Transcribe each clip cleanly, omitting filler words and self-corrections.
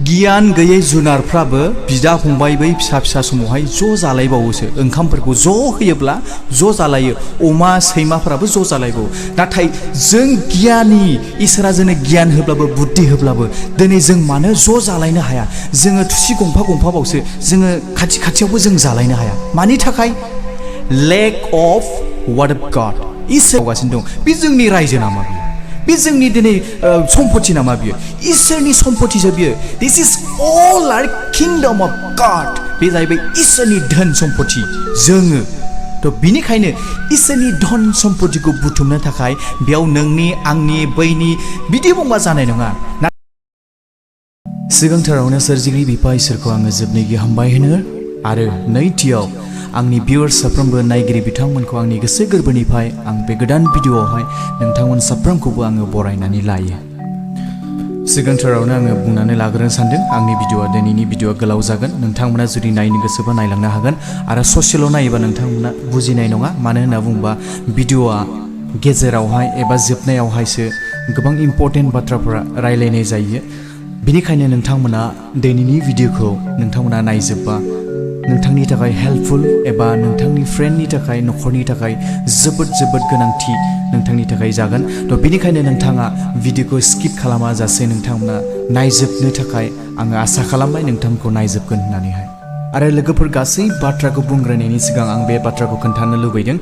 गियान गैयै जुनारफ्राबो बिदा फंबाय बै फिसा फिसा समावहाय ज' जालायबावोसो ओंखामफोरखौ ज' होयोब्ला ज' जालायो अमा सैमाफोराबो ज' जालायबावो नाथाय जों गियानि इसोरा जोंनो गियान होब्लाबो बुद्धि होब्लाबो दिनै जों मानो ज' जालायनो हाया जोङो थुसि गंफा गंफाबावसो जोङो खाथि खाथियावबो जों जालायनो हाया मानि थाखाय लेक अफ वार्ड अफ गड इसोर गासिनो दं बे जोंनि रायजो नामा बे जोंनि दिनै सम्पति नामा बियो इसोरनि सम्पतिसो बियो this is all R kingdom of God बे जाहैबाय इसोरनि धोन सम्पति जोङो थ' बिनिखायनो इसोरनि धन सम्पतिखौ बुथुमनो थाखाय बेयाव नोंनि आंनि बैनि बिदि बुंबा जानाय नङा सिगांथारावनो सोरजिगिरि बिफा इसोरखौ आङो जोबनायनि हामबाय होनो आरो नैथियाव आंनि भिउअर्स साफ्रोमबो नायगिरि बिथांमोनखौ आंनि गोसो गोरबोनिफ्राय आं बे गोदान भिडिअआवहाय नोंथांमोन साफ्रोमखौबो आङो बरायनानै लायो सिगांथारावनो आङो बुंनानै लाग्रोनो सानदों आंनि भिडिअआ दिनैनि भिडिअआ गोलाव जागोन नोंथांमोना जुदि नायनो गोसोबा नायलांनो हागोन आरो ससेल' नायोबा नोंथांमोना बुजिनाय नङा मानो होनना बुङोबा भिडिअआ गेजेरावहाय एबा जोबनायावहायसो गोबां इम्परटेन्ट बाथ्राफोरा रायलायनाय जायो बिनिखायनो नोंथांमोना दिनैनि भिडिअखौ नोंथांमोना नायजोबबा नोंथांनि थाखाय हेल्पफुल एबा नोंथांनि फ्रेन्डनि थाखाय नखरनि थाखाय जोबोद गोनांथि नोंथांनि थाखाय जागोन थ' बिनिखायनो नोंथाङा भिडिअखौ स्किप खालामा जासे नोंथांमोना नायजोबनो थाखाय आङो आसा खालामबाय नोंथांखौ नायजोबगोन होननानैहाय आरो लोगोफोर गासै बाथ्राखौ बुंग्रोनायनि सिगां आं बे बाथ्राखौ खोन्थानो लुबैदों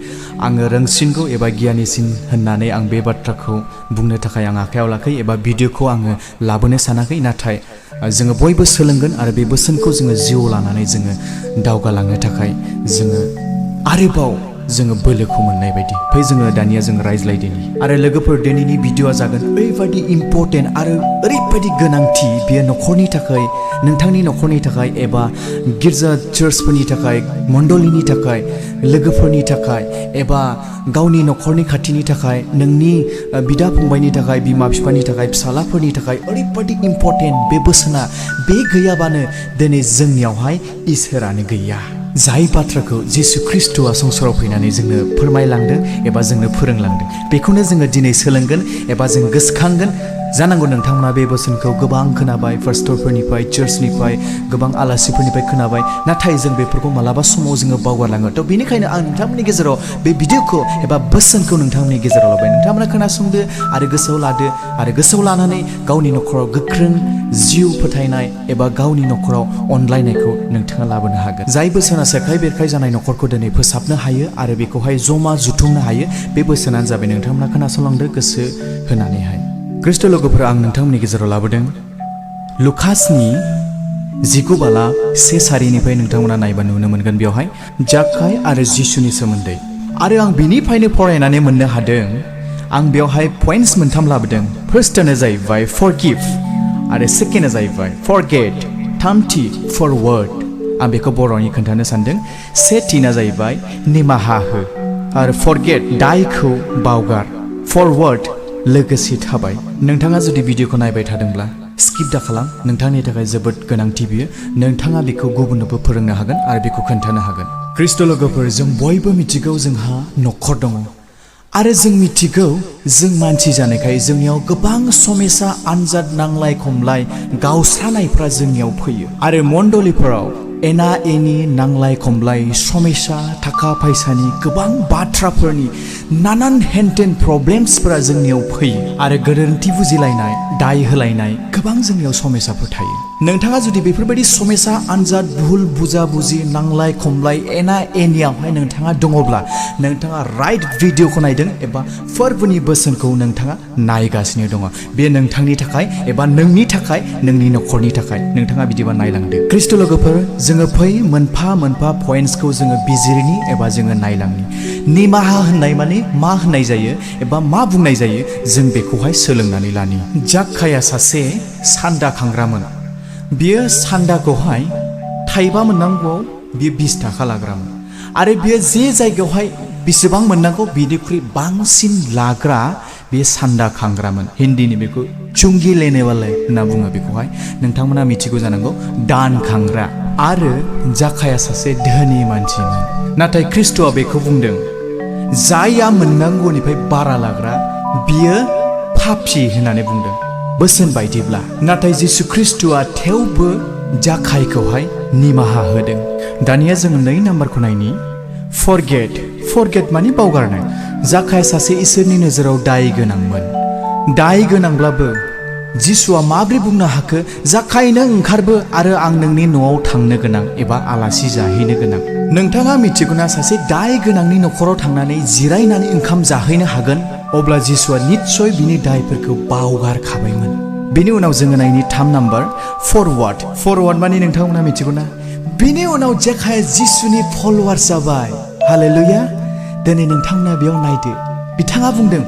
आङो रोंसिनगौ एबा गियानिसिन होननानै आं बे बाथ्राखौ बुंनो थाखाय आं आखायाव लाखै एबा भिडिअखौ आङो लाबोनो सानाखै नाथाय जोङो बयबो सोलोंगोन आरो बे बोसोनखौ जोङो जिउ लानानै जोङो दावगालांनो थाखाय जोङो आरोबाव जोङो बोलोखौ मोननाय बायदि फै जोङो दानिया जों रायज्लायदिनि आरो लोगोफोर दिनैनि भिडिअआ जागोन ओरैबायदि इम्परटेन्ट आरो ओरैबायदि गोनांथि बेयो नखरनि थाखाय नोंथांनि नखरनि थाखाय एबा गिर्जा चार्चफोरनि थाखाय मण्डलीनि थाखाय लोगोफोरनि थाखाय एबा गावनि नखरनि खाथिनि थाखाय नोंनि बिदा फंबायनि थाखाय बिमा बिफानि थाखाय फिसालाफोरनि थाखाय ओरैबायदि इम्परटेन्ट बे बोसोना बे गैयाबानो दिनै जोंनियावहाय इसोरानो गैया जाय बाथ्राखौ जिसु ख्रिस्ट'आ संसाराव फैनानै जोंनो फोरमायलांदों एबा जोंनो फोरोंलांदों बेखौनो जोङो दिनै सोलोंगोन एबा जों गोसोखांगोन जानांगौ नोंथांमोना बे बोसोनखौ गोबां खोनाबाय पास्टरफोरनिफ्राय चार्चनिफ्राय गोबां आलासिफोरनिफ्राय खोनाबाय नाथाय जों बेफोरखौ मालाबा समाव जोङो बावगारलाङो थ' बेनिखायनो आं नोंथांमोननि गेजेराव बे भिडिअखौ एबा बोसोनखौ नोंथांमोननि गेजेराव लाबाय नोंथांमोना खोनासंदो आरो गोसोआव लादो आरो गोसोआव लानानै गावनि नखराव गोख्रों जिउ फोथायनाय एबा गावनि नखराव अनलायनायखौ नोंथाङा लाबोनो हागोन जाय बोसोना सेखाय बेरखाय जानाय नखरखौ दिनै फोसाबनो हायो आरो बेखौहाय जमा जुथुमनो हायो बे बोसोनानो जाबाय नोंथांमोना खोनासंलांदो गोसो होनानैहाय ख्रिस्ट' लोगोफोरा आं नोंथांमोननि गेजेराव लाबोदों लुकासनि 19:1 नोंथांमोना नायबा नुनो मोनगोन बेवहाय जाखाय आरो जिसुनि सोमोन्दै आरो आं बिनिफ्रायनो फरायनानै मोननो हादों आं बेवहाय पइन्ट्स मोनथाम लाबोदों फार्स्टआनो जाहैबाय फरगिभ आरो सेकेन्डआ जाहैबाय फरगेट थामथि फरवर्ड आं बेखौ बर'नि खोन्थानो सानदों सेथिना जाहैबाय निमाहा हो आरो फरगेट दायखौ बावगार फरवर्ड लोगोसे थाबाय नोंथाङा जुदि भिडिअखौ नायबाय थादोंब्ला स्किप दा खालाम नोंथांनि थाखाय जोबोद गोनांथि बियो नोंथाङा बेखौ गुबुननोबो फोरोंनो हागोन आरो बेखौ खोन्थानो हागोन ख्रिस्ट' लोगोफोर जों बयबो मिथिगौ जोंहा नखर दङ आरो जों मिथिगौ जों मानसि जानायखाय जोंनियाव गोबां समस्या आनजाद नांलाय खमलाय गावस्रानायफ्रा जोंनियाव फैयो आरो मण्डलीफोराव एना एनि नांलाय खमलाय समस्या थाखा फैसानि गोबां बाथ्राफोरनि नानान हेनटेन प्रब्लेम्सफोरा जोंनियाव फैयो आरो गोरोन्थि बुजिलायनाय दाय होलायनाय गोबां जोंनियाव समस्याफोर थायो नोंथाङा जुदि बेफोरबायदि समस्या आनजाद भुल बुजा बुजि नांलाय खमलाय एना एनियावहाय नोंथाङा दङब्ला नोंथाङा राइट भिडिअखौ नायदों एबा फोरबोनि बोसोनखौ नोंथाङा नायगासिनो दङ बे नोंथांनि थाखाय एबा नोंनि थाखाय नोंनि नखरनि थाखाय नोंथाङा बिदिबा नायलांदो ख्रिस्ट' लोगोफोर जोङो फै मोनफा मोनफा पइन्ट्सखौ जोङो बिजिरनि एबा जोङो नायलांनि निमाहा होननाय माने मा होननाय जायो एबा मा बुंनाय जायो जों बेखौहाय सोलोंनानै लानि जाखाया सासे सान्दा खांग्रामोन बियो सान्दाखौहाय थाइबा मोननांगौआव बियो 20 थाखा लाग्रामोन आरो बियो जे जायगायावहाय बेसेबां मोननांगौ बिनिख्रुइ बांसिन लाग्रा बे सान्दा खांग्रामोन हिन्दीनि बेखौ चुंगी लेने वाले होनना बुङो बेखौहाय नोंथांमोना मिथिगौ जानांगौ दान खांग्रा आरो जाखाया सासे धोनि मानसिमोन नाथाय ख्रिस्ट'आ बेखौ बुंदों जायया मोननांगौनिफ्राय बारा लाग्रा बियो पापी होननानै बुंदों बोसोन बायदिब्ला नाथाय जिसु ख्रिस्टआ थेवबो जाखायखौहाय निमाहा होदों। दानिया जों 2 नाम्बारखौ नायनि फरगेट माने बावगारनाय। जाखाया सासे इसोरनि नोजोराव दाय गोनांमोन। दाय गोनांब्लाबो जिसुआ माब्रै बुंनो हाखो जाखाय नों ओंखारबो आरो आं नोंनि न'आव थांनो गोनां एबा आलासि जाहैनो गोनां। नोंथाङा मिथिगौना सासे दाय गोनांनि न'खराव थांनानै जिरायनानै ओंखाम जाहैनो हागोन? अब्ला जिसुआ निस्सय बिनि दायफोरखौ बावगारखाबायमोन। बेनि उनाव जोङो नायनि 3 नाम्बार फरवार्ड माने नोंथांमोना मिथिगौना? बिनि उनाव जाखाया जिसुनि फलोवार्स जाबाय। हालेलुया। दिनै नोंथांमोना बेयाव नायदो, बिथाङा बुंदों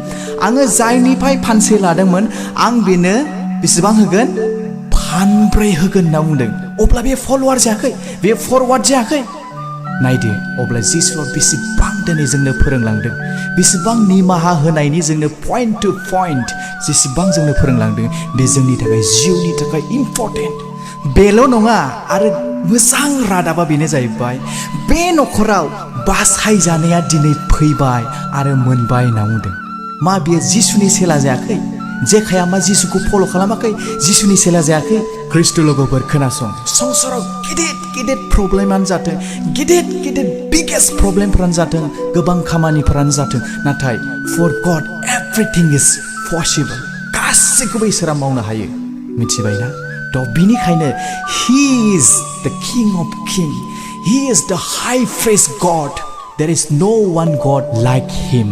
आङो जायनिफ्राय फानसे लादोंमोन आं बेनो बेसेबां होगोन? 5 होगोन होनना बुंदों। अब्ला बे फलोवार जायाखै, बे फरवार्ड जायाखै। नायदो अब्ला जिसुआ बेसेबां दिनै जोंनो फोरोंलांदों, बेसेबां निमाहा होनायनि जोंनो पइन्ट टु पइन्ट जेसेबां जोंनो फोरोंलांदों, बे जोंनि थाखाय जिउनि थाखाय इम्परटेन्ट। बेल' नङा, आरो मोजां रादाबा बेनो जाहैबाय बे न'खराव बासायजानाया दिनै फैबाय आरो मोनबाय होनना बुंदों। मा बेयो जिसुनि सेला जायाखै? जेखाया मा जिसुखौ फल' खालामाखै? जिसुनि सेला जायाखै? ख्रिस्ट लोगोफोर खोनासं, संसाराव गिदिर प्रब्लेमानो जाथों, गिदिर बिगेस्ट प्रब्लेमफोरानो जाथों, गोबां खामानिफोरानो जाथों, नाथाय फर गड एभ्रिथिं इज पसिबल। गासैखौबो इसोरा मावनो हायो, मिथिबायना? थ' बिनिखायनो हि इज द किं अफ किं, हि इज द हाई प्रेस्ट गड, देयर इज नो वन गड लाइक हिम।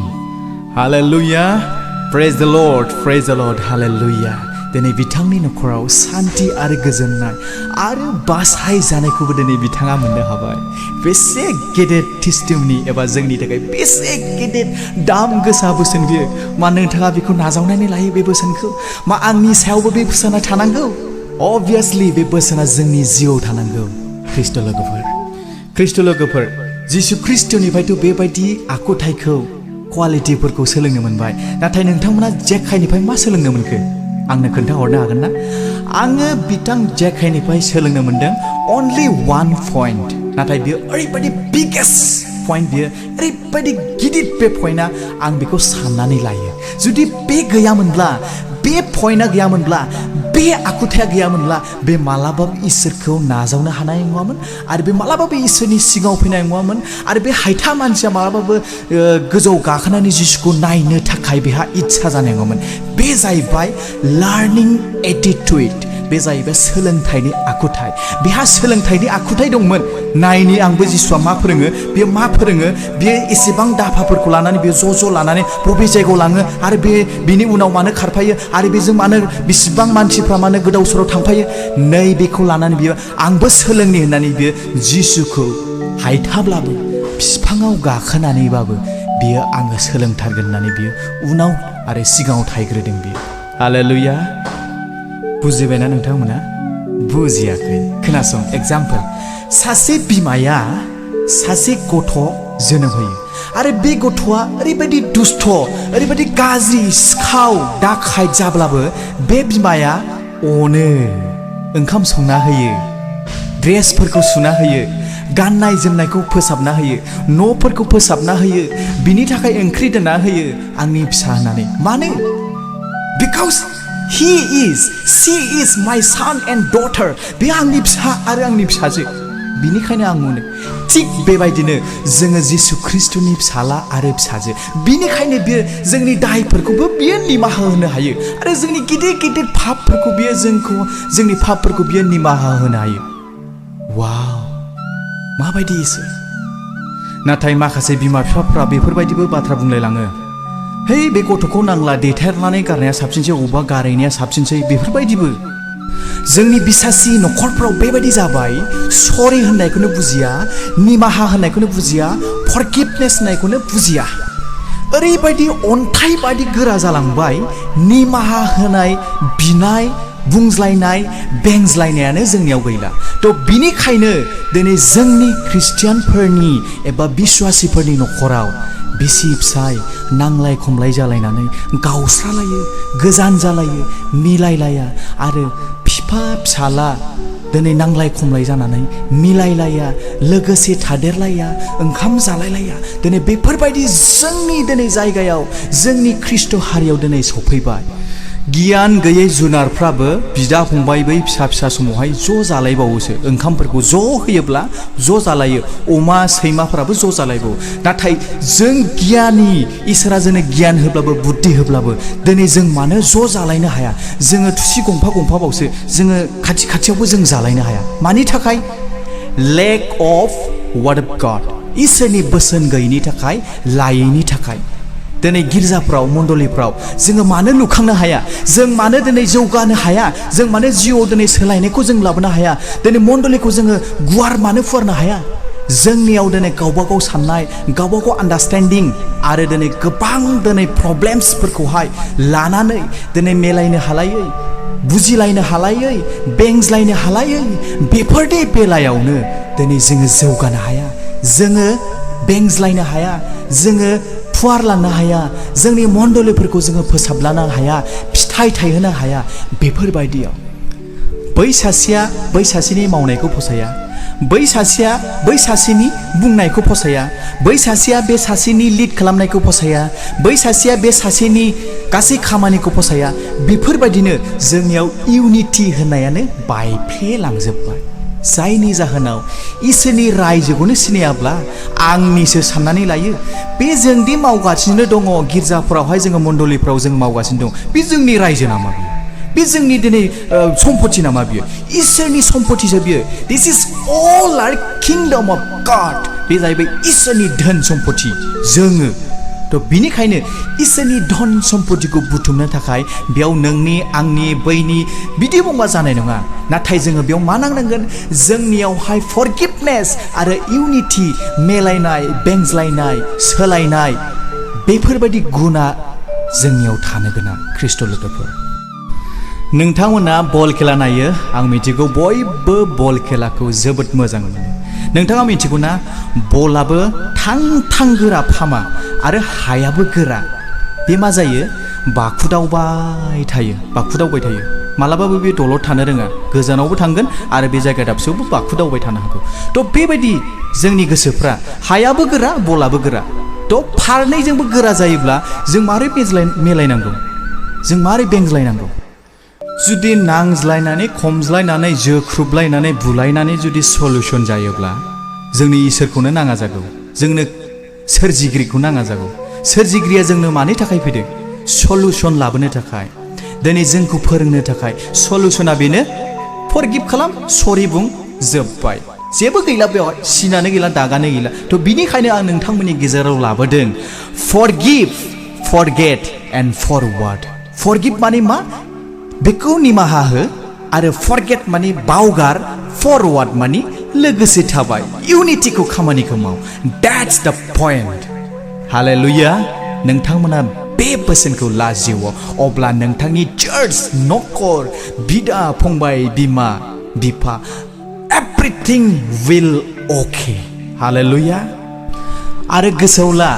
हालेलुया, प्रेज द लर्ड, हालेलुया। दिनै बिथांनि न'खराव सान्ति आरो गोजोननाय आरो बासाय जानायखौबो दिनै बिथाङा मोननो हाबाय। बेसे गेदेर टेस्टिमनि एबा जोंनि थाखाय बेसे गेदेर दाम गोसा बोसोन बियो। मा नोंथाङा बेखौ नाजावनानै लायो बे बोसोनखौ? मा आंनि सायावबो बे बोसोना थानांगौ? अबभियासलि बे बोसोना जोंनि जिउआव थानांगौ। ख्रिस्ट लोगोफोर, जिसु ख्रिस्टनिफ्रायथ' बेबायदि आखुथायखौ क्वालिटिफोरखौ सोलोंनो मोनबाय, नाथाय नोंथांमोना जेखायनिफ्राय मा सोलोंनो मोनखो? आंनो खोन्थाहरनो हागोन ना? आङो बिथां जेखायनिफ्राय सोलोंनो मोनदों अनलि 1 पइन्ट, नाथाय बियो ओरैबायदि बिगेस्ट पइन्ट, बियो ओरैबायदि गिदिर बे पइन्टआ, आं बेखौ साननानै लायो। जुदि बे गैयामोनब्ला, बे पइन्टआ गैयामोनब्ला, बे आखुथाया गैयामोनब्ला, बे मालाबाबो इसोरखौ नाजावनो हानाय नङामोन, आरो बे मालाबाबो इसोरनि सिगाङाव फैनाय नङामोन, आरो बे हायथा मानसिया मालाबाबो गोजौ गाखोनानै जिसुखौ नायनो थाखाय बेहा इच्छा जानाय नङामोन। बे जाहैबाय लार्निं एटिट्युड, बे जाहैबाय सोलोंथाइनि आखुथाय। बेहा सोलोंथाइनि आखुथाय दंमोन। नायनि आंबो जिसुआ मा फोरोङो, बेयो मा फोरोङो, बेयो एसेबां दाफाफोरखौ लानानै बेयो ज' लानानै बबे जायगायाव लाङो, आरो बिनि उनाव मानो खारफायो, आरो बेजों मानो बेसेबां मानसिफ्रा मानो गोदाव सोराव थांफायो, नै बेखौ लानानै बियो आंबो सोलोंनि होननानै बियो जिसुखौ हायथाब्लाबो बिफाङाव गाखोनानैबाबो बियो आङो सोलोंथारगोन होननानै बियो उनाव आरो सिगाङाव थायग्रोदों बियो। हालेलुया। बुजिबायना नोंथांमोना? बुजियाखै? खोनासं, एग्जाम्पल, सासे बिमाया सासे गथ' जोनोम होयो, आरो बे गथ'आ ओरैबायदि दुस्थ', ओरैबायदि गाज्रि सिखाव दाखायत जाब्लाबो बे बिमाया अनो, ओंखाम संना होयो, ड्रेसफोरखौ सुना होयो, गाननाय जोमनायखौ फोसाबना होयो, न'फोरखौ फोसाबना होयो, बिनि थाखाय ओंख्रि दोनना होयो, आंनि फिसा होननानै। मानो? Because she is my son and daughter. बे आंनि फिसा आरो आंनि फिसाजो, बिनिखायनो आं मोनो। थिग बेबायदिनो जोङो जिसु ख्रिस्टनि फिसाला आरो फिसाजो, बिनिखायनो बियो जोंनि दायफोरखौबो बियो निमाहा होनो हायो, आरो जोंनि गिदिर पापफोरखौ बियो जोंनि पापफोरखौ बियो निमाहा होनो हायो। वाव, माबायदि इसोर! नाथाय माखासे बिमा बिफाफ्रा बेफोरबायदिबो बाथ्रा बुंलायलाङो, है बे गथ'खौ नांला, देथारनानै गारनाया साबसिनसै, अबेबा गारहैनाया साबसिनसै, बेफोरबायदिबो। जोंनि बिसासि न'खरफ्राव बेबायदि जाबाय, सरि होननायखौनो बुजिया, निमाहा होननायखौनो बुजिया, फरगिभनेस होननायखौनो बुजिया। ओरैबायदि अन्थाइ बायदि गोरा जालांबाय, निमाहा होनाय, बिनाय, बुंज्लायनाय, बेंज्लायनायानो जोंनियाव गैला। थ' बिनिखायनो दिनै जोंनि ख्रिस्टियानफोरनि एबा बिश्वासिफोरनि न'खराव बिसि फिसाय नांलाय खमलाय जालायनानै गावस्रालायो, गोजान जालायो, मिलायलाया, आरो बिफा फिसाला दिनै नांलाय खमलाय जानानै मिलायलाया, लोगोसे थादेरलाया, ओंखाम जालायलाया। दिनै बेफोरबायदि जोंनि दिनै जायगायाव, जोंनि ख्रिस्ट हारियाव दिनै सफैबाय। गियान गैयै जुनारफ्राबो बिदा फंबाय बै फिसा फिसा समावहाय ज' जालायबावोसो ओंखामफोरखौ ज' होयोब्ला ज' जालायो अमा सैमाफोराबो ज' जालायबावो नाथाय जों गियानि इसोरा जोंनो गियान होब्लाबो बुद्धि होब्लाबो दिनै जों मानो ज' जालायनो हाया जोङो थुसि गंफा गंफाबावसो जोङो खाथि खाथियावबो जों जालायनो हाया मानि थाखाय लेक अफ वार्ड अफ गड इसोरनि बोसोन गैयैनि थाखाय लायैनि थाखाय दिनै गिर्जाफ्राव मण्डलिफ्राव जोङो मानो लुखांनो हाया जों मानो दिनै जौगानो हाया जों मानो जिउआव दिनै सोलायनायखौ जों लाबोनो हाया दिनै मण्डलिखौ जोङो गुवार मानो फुवारनो हाया जोंनियाव दिनै गावबागाव साननाय गावबागाव आन्डारस्टेन्डिं आरो दिनै गोबां दिनै प्रब्लेम्सफोरखौहाय लानानै दिनै मेलायनो हालायै बुजिलायनो हालायै बेंज्लायनो हालायै बेफोरनि बेलायावनो दिनै जोङो जौगानो हाया जोङो बेंज्लायनो हाया जोङो फुवारलांनो हाया जोंनि मण्डलिफोरखौ जोङो फोसाबलांनो हाया फिथाइ थायहोनो हाया बेफोरबायदियाव बै सासेया बै सासेनि मावनायखौ फसाया बै सासेया बै सासेनि बुंनायखौ फसाया बै सासेया बे सासेनि लिड खालामनायखौ फसाया बै सासेया बे सासेनि गासै खामानिखौ फसाया बेफोरबायदिनो जोंनियाव इउनिटि होननायानो बायफ्लेलांजोब्बाय जायनि जाहोनाव इसोरनि रायजोखौनो सिनायाब्ला आंनिसो साननानै लायो बे जोंदि मावगासिनो दङ गिर्जाफोरावहाय जोङो मण्डलिफ्राव जों मावगासिनो दं बे जोंनि रायजो नामा बियो बे जोंनि दिनै सम्पति नामा बियो इसोरनि सम्पतिसो बियो this is all our kingdom of God बे जाहैबाय इसोरनि धोन सम्पति जोङो थ' बिनिखायनो इसोरनि धन सम्पतिखौ बुथुमनो थाखाय बेयाव नोंनि आंनि बैनि बिदि बुंबा जानाय नङा नाथाय जोङो बेयाव मा नांनांगोन जोंनियावहाय फरगिभनेस आरो इउनिटि मेलायनाय बेंज्लायनाय सोलायनाय बेफोरबायदि गुना जोंनियाव थानो गोनां ख्रिस्ट' लोगोफोर नोंथांमोना बल खेला नायो आं मिथिगौ बयबो बल खेलाखौ जोबोद मोजां मोनो नोंथाङा मिथिगौ ना बलाबो थां गोरा फामा आरो हायाबो गोरा बे मा जायो बाखुदावबाय थायो मालाबाबो बे दलद थानो रोङा गोजानावबो थांगोन आरो बे जायगा दाबसेयावबो बाखुदावबाय थानो हागौ थ' बेबायदि जोंनि गोसोफ्रा हायाबो गोरा बलाबो गोरा थ' फारनैजोंबो गोरा जायोब्ला जों मारै मेलायनांगौ जों मारै बेंज्लायनांगौ जुदि नांज्लायनानै खमज्लायनानै जोख्रुबलायनानै बुलायनानै जुदि सलुसन जायोब्ला जोंनि इसोरखौनो नाङा जागौ जोंनो सोरजिगिरिखौ नाङा जागौ सोरजिगिरिया जोंनो मानि थाखाय फैदों सलुसन लाबोनो थाखाय दिनै जोंखौ फोरोंनो थाखाय सलुसना बेनो फरगिभ खालाम सरि बुं जोब्बाय जेबो गैला बेवहाय सिनानो गैला दागानो गैला थ' बिनिखायनो आं नोंथांमोननि गेजेराव लाबोदों फरगिभ फरगेट एन्ड फरवार्ड फरगिभ माने मा बेखौ निमाहा हो आरो फरगेट माने बावगार फरवार्ड माने लोगोसे थाबाय इउनिटिखौ खामानिखौ माव द्याट्स द पइन्ट हालेलुया नोंथांमोना बे बोसोनखौ ला जिउआव अब्ला नोंथांनि चार्च न'खर बिदा फंबाय बिमा बिफा एभ्रिथिं विल अके हालेलुया आरो गोसोआव ला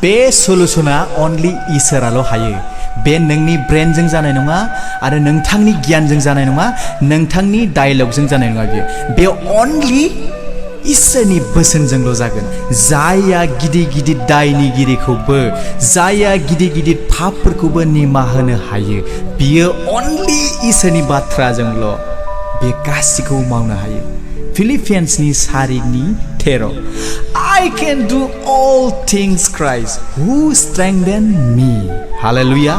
बे सलुसना अनलि इसोराल' हायो बे नोंनि ब्रेनजों जानाय नङा आरो नोंथांनि गियानजों जानाय नङा नोंथांनि डायलगजों जानाय नङा बे अनलि इसोरनि बोसोनजोंल' जागोन जायया गिदिर गिदिर दायनिगिरिखौबो जायया गिदिर गिदिर पापफोरखौबो निमाहा होनो हायो बियो अनलि इसोरनि बाथ्राजोंल' बे गासिखौबो मावनो हायो फिलिपियान्सनि 4:13 I can do all things Christ who strengthen me hallelujah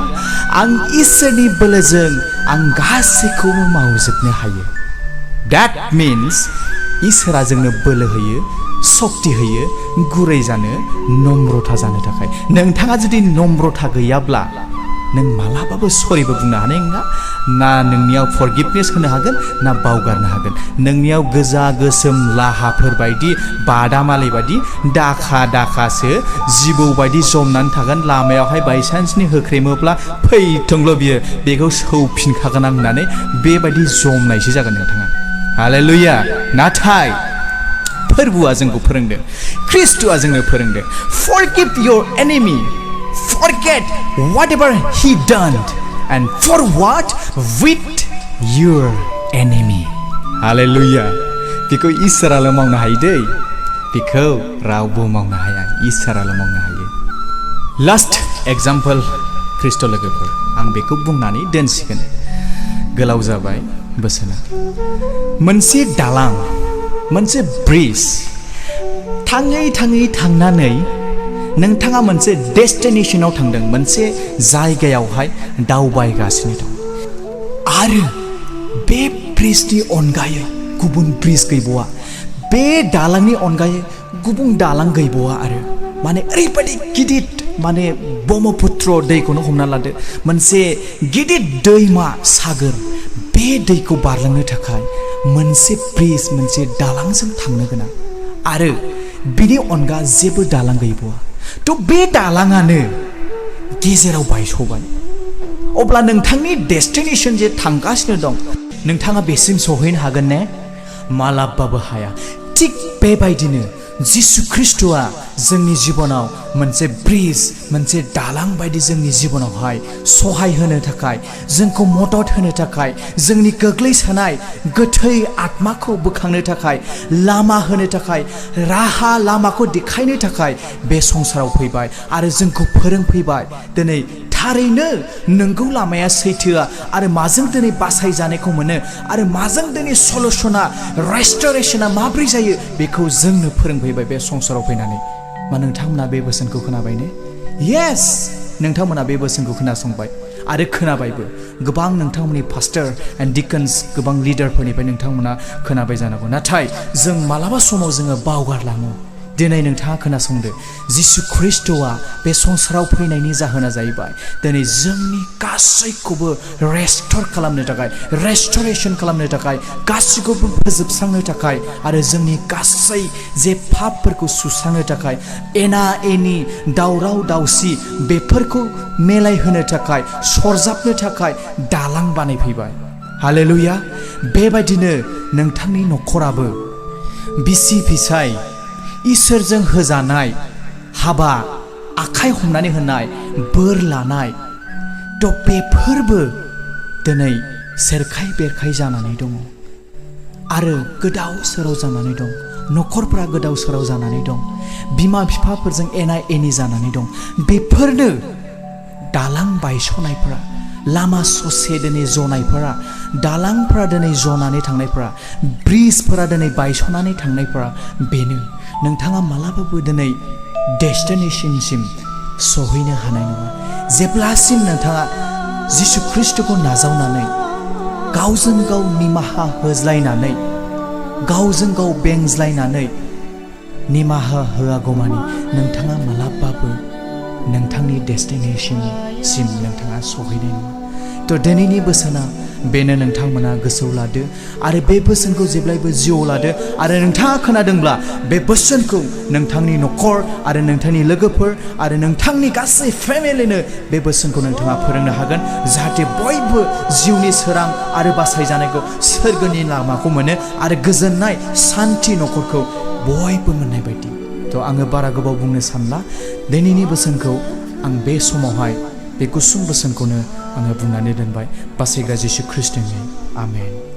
आं इसोरनि बोलोजों आं गासैखौबो मावजोबनो हायो that means इसोरा जोंनो बोलो होयो शक्ति होयो गुरै जानो नम्रता जानो थाखाय नोंथाङा जुदि नम्रता गैयाब्ला नों मालाबाबो सरिबो बुंनो हानाय नङा ना नोंनियाव फरगिभनेस होनो हागोन ना बावगारनो हागोन नोंनियाव गोजा गोसोम लाहाफोर बायदि बादामालि बायदि दाखासो जिबौ बायदि जमनानै थागोन लामायावहाय बायसान्सनि होख्रेमोब्ला फैथोंल' बियो बेखौ सौफिनखागोन आं होननानै बेबायदि जमनायसो जागोन नोंथाङा हालेलुया नाथाय फोरबुआ जोंखौ फोरोंदों ख्रिस्ट'आ जोंनो फोरोंदों forgive your enemy forget whatever he done and forward with your enemy hallelujah बेखौ इसोराल' मावनो हायो दै बेखौ रावबो मावनो हाया इसोराल' मावनो हायो लास्ट एग्जाम्पल ख्रिस्ट' लोगोफोर आं बेखौ बुंनानै दोनसिगोन गोलाव जाबाय बोसोना मोनसे दालां मोनसे ब्रिज थाङै थाङै थांनानै नोंथाङा मोनसे डेस्टिनेशनाव थांदों मोनसे जायगायावहाय दावबायगासिनो दं आरो बे ब्रिजनि अनगायै गुबुन ब्रिज गैबावा बे दालांनि अनगायै गुबुन दालां गैबावा आरो माने ओरैबायदि गिदिर माने ब्रह्मपुत्र दैखौनो हमना लादो मोनसे गिदिर दैमा सागोर बे दैखौ बारलांनो थाखाय मोनसे ब्रिज मोनसे दालांजों थांनो गोनां आरो बिनि अनगा जेबो दालां गैबावा थ' बे दालाङानो गेजेराव बायस'बाय अब्ला नोंथांनि डेस्टिनेशन जे थांगासिनो दं नोंथाङा बेसिम सहैनो हागोन ने मालाबाबो हाया थिग बेबायदिनो जिसु ख्रिस्ट'आ जोंनि जिबनाव मोनसे ब्रिज मोनसे दालां बायदि जोंनि जिबनावहाय सहाय होनो थाखाय जोंखौ मदद होनो थाखाय जोंनि गोग्लैसोनाय गोथै आत्माखौ बोखांनो थाखाय लामा होनो थाखाय राहा लामाखौ देखायनो थाखाय बे संसाराव फैबाय आरो जोंखौ फोरोंफैबाय दिनै थारैनो नोंगौ लामाया सैथोआ आरो माजों दिनै बासायजानायखौ मोनो आरो माजों दिनै सलुसना रेस्ट'रेशना माब्रै जायो बेखौ जोंनो फोरोंफैबाय बे संसाराव फैनानै मा नोंथांमोना बे बोसोनखौ खोनाबाय ने येस नोंथांमोना बे बोसोनखौ खोनासंबाय आरो खोनाबायबो गोबां नोंथांमोननि पास्टर एन्ड डिकन्स गोबां लिडारफोरनिफ्राय नोंथांमोना खोनाबाय जानांगौ नाथाय जों मालाबा समाव जोङो बावगारलाङो दिनै नोंथाङा खोनासंदो जिसु ख्रिस्ट'आ बे संसाराव फैनायनि जाहोना जाहैबाय दिनै जोंनि गासैखौबो रेस्ट'र खालामनो थाखाय रेस्ट'रेशन खालामनो थाखाय गासैखौबो फोजोबस्रांनो थाखाय आरो जोंनि गासै जे पापफोरखौ सुस्रांनो थाखाय एना एनि दावराव दावसि बेफोरखौ मेलायहोनो थाखाय सरजाबनो थाखाय दालां बानायफैबाय हालेलुया बेबायदिनो नोंथांनि न'खराबो बिसि फिसाय इसोरजों होजानाय हाबा आखाइ हमनानै होनाय बोर लानाय थ' बेफोरबो दिनै सेरखाय बेरखाय जानानै दङ आरो गोदाव सोराव जानानै दं न'खरफोरा गोदाव सोराव जानानै दं बिमा बिफाफोरजों एना एनि जानानै दं बेफोरनो दालां बायस'नायफोरा लामा ससे दिनै जनायफोरा दालांफोरा दिनै जनानै थांनायफोरा ब्रिजफोरा दिनै बायस'नानै थांनायफोरा बेनो नोंथाङा मालाबाबो दिनै डेस्टिनेशनसिम सहैनो हानाय नङा जेब्लासिम नोंथाङा जिसु ख्रिस्ट'खौ नाजावनानै गावजों गाव निमाहा होज्लायनानै गावजों गाव बेंज्लायनानै निमाहा होआगौमानि नोंथाङा मालाबाबो नोंथांनि डेस्टिनेशनसिम नोंथाङा सहैनाय नङा थ' दिनैनि बोसोना बेनो नोंथांमोना गोसोआव लादो आरो बे बोसोनखौ जेब्लायबो जिउआव लादो आरो नोंथाङा खोनादोंब्ला बे बोसोनखौ नोंथांनि न'खर आरो नोंथांनि लोगोफोर आरो नोंथांनि गासै फेमिलिनो बे बोसोनखौ नोंथाङा फोरोंनो हागोन जाहाथे बयबो जिउनि सोरां आरो बासायजानायखौ सोरगोनि लामाखौ मोनो आरो गोजोननाय सान्थि न'खरखौ बयबो मोननाय बायदि थ' आङो बारा गोबाव बुंनो सानला दिनैनि बोसोनखौ आं बे समावहाय बे गुसुं बोसोनखौनो आङो बुंनानै दोनबाय बासायग्रा जिसु ख्रिस्ट'नि आमेन।